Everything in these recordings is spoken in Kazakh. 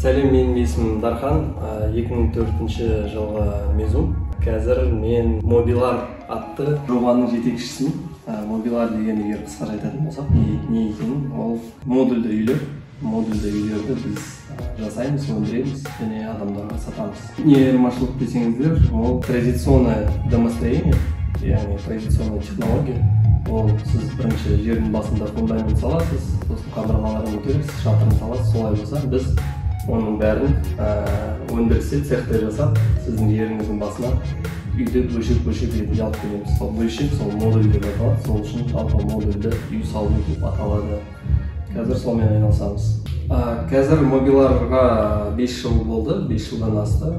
Сәлем, менің есімім Дархан, 2004 жылғы мезум. Қазір мен Мобилар атты жобаның жетекшісімін. Мобилар деген, егер қысқаша айтатын болсақ, не екенін, ол модульді үйлер. Модульді үйлерді біз жасаймыз, өндіреміз және адамдарға сатамыз. Не айырмашылық десеңіздер, ол традиционное домостроение, яғни традиционная технология. Ол сіз бірінші жердің басында фундамент саласыз, сосын қабырғаларын көтересіз, шатырын саласыз. Солай болса, біз оның бәрін өндірісте, цехте жасап, сіздің жеріңіздің басына үйді бөлшек-бөлшек ретінде алып келеміз. Сол бөлшек, сол модуль деп аталады. Сол үшін жалпы модульді үй салу деп аталады. Қазір сонымен айналысамыз. Қазір Мобиларға 5 жыл болды, 5 жылдан асты.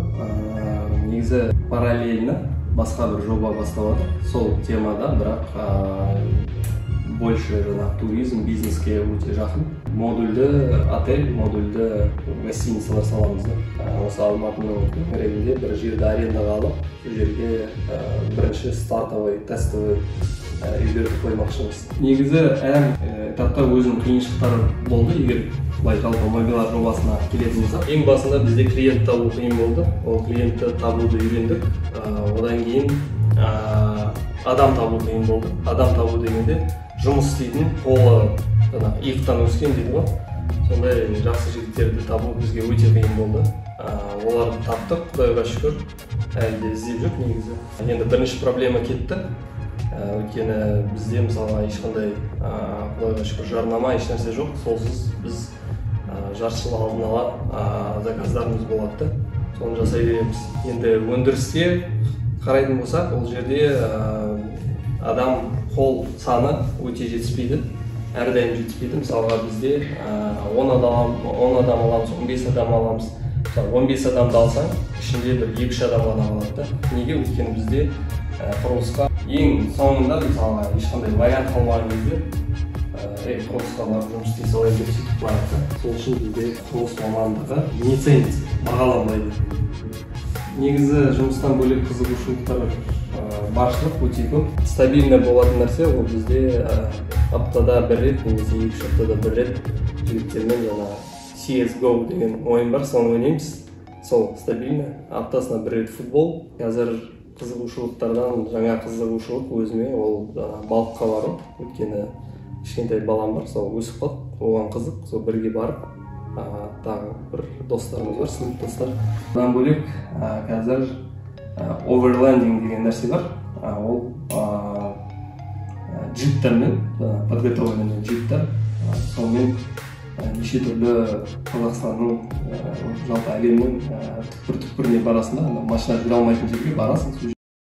Негізі параллельно басқа бір жоба бастап жатыр сол темада, бірақ больше жаңағы туризм бизнеске өте жақын. Модульді отель, модульді гостиницалар саламыз да. Осы Алматының төңірегінде бір жерді арендаға алып, сол жерге бірінші стартовый, тестовый үйлерді қоймақшымыз. Негізі әр этапта өзінің қиыншылықтары болды. Егер былай жалпы Мобилар жобасына келетін болсақ, ең басында бізде клиент табу қиын болды. Ол клиентті табуды үйрендік. Одан кейін адам табу қиын болды. Адам табу дегенде жұмыс істейтін, қолы жаңағы иықтан өскен дейді ғой, сондай жақсы жігіттерді табу бізге өте қиын болды. Оларды таптық, құдайға шүкір, әлі де іздеп жүр негізі. Енді бірінші проблема кетті. Өйткені бізде мысалға ешқандай, құдайға шүкір, жарнама, ешнәрсе жоқ. Солсыз біз жарты жыл алдын ала заказдарымыз болады да, соны жасай береміз. Енді өндірісте қарайтын болсақ, ол жерде адам қол саны өте жетіспейді, әрдайым жетіспейді. Мысалға бізде 10 адам, 10 адам аламыз, 15 адам аламыз. Мысалы, 15 адамды алсаң, ішінде бір 2-3 адам ғана қалады да. Неге? Өйткені бізде құрылысқа ең соңында, мысалға, ешқандай вариант қалмаған кезде, ей, құрылысқа барып жұмыс істей салайын деп сөйтіп барады да. Сол үшін бізде құрылыс мамандығы не ценится, бағаланбайды. Негізі жұмыстан бөлек қызығушылықтар баршылық, өте көп. Стабильно болатын нәрсе ол бізде аптада бір рет немесе 2-3 аптада бір рет жігіттермен жаңағы CSGO деген ойын бар, соны ойнаймыз. Сол стабильно аптасына бір рет футбол. Қазір қызығушылықтардан жаңа қызығушылық өзіме ол жаңағы балыққа бару. Өйткені кішкентай балам бар, сол өсіп қалды, оған қызық, сол бірге барып, тағы бір достарымыз бар, сыныптастар. Одан бөлек қазір оверлендинг деген нәрсе бар. Ол джиптармен, подготовленный джиптар, сонымен неше түрлі Қазақстанның, жалпы әлемнің түкпір түкпіріне барасың да, ана машина жүре алмайтын жерге барасың, сол